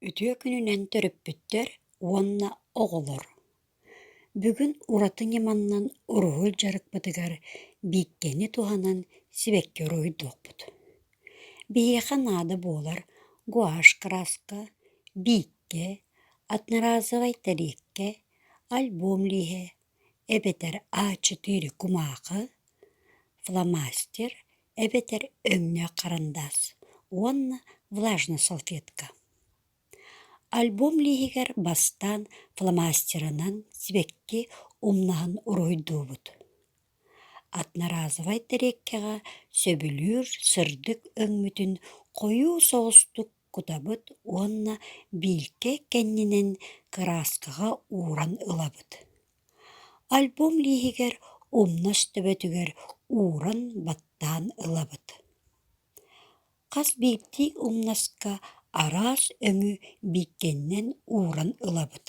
Үтүө күнүнэн төрөппүттэр уонна оҕолор! Бүгүн ураты ньыманнан уруһуй дьарыкпытыгар бииккэни туһанан сибэкки уруһуйдуохпут. Биһиэхэ наада буолар гуашь краска, бииккэ, одноразовай тэриэккэ, альбом лииһэ эбэтэр А4 кумаахы, фломастер эбэтэр өҥнөөх харандаас уонна влажнай салфетка. Альбом лииһигэр бастаан фломастерынан сибэкки умнаһын уруһуйдуубут. Одноразовай тэриэккэҕэ сөбүлүүр сырдык өҥмүтүн хойуу соҕустук кутабыт уонна биилкэ кэннинэн кырааскаҕа ууран ылабыт. Альбом лииһигэр умнас төбөтүгэр ууран баттаан ылабыт. Хас биирдии умнаска араас өҥү бииккэннэн ууран ылабыт.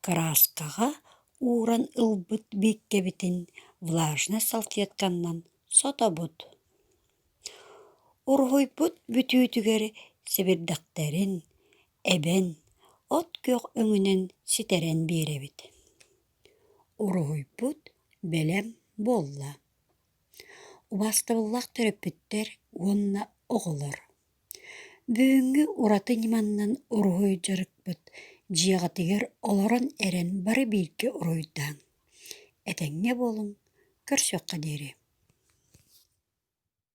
Кырааскаҕа ууран ылбыт бииккэбитин влажнай салфетканнан сотобут. Уруһуйбут бүтүүтүгэр сэбирдэхтэрин эбэн, от күөх өҥүнэн ситэрэн биэрэбит. Уруһуйбут бэлэм буолла. Убаастабыллаах төрөппүттэр уонна оҕолор! Бүгүҥҥү ураты ньыманнан уруһуй дьарыкпыт дьиэҕитигэр олорон эрэн бары бииргэ уруһуйдааҥ. Этэҥҥэ буолуҥ, көрсүөххэ диэри.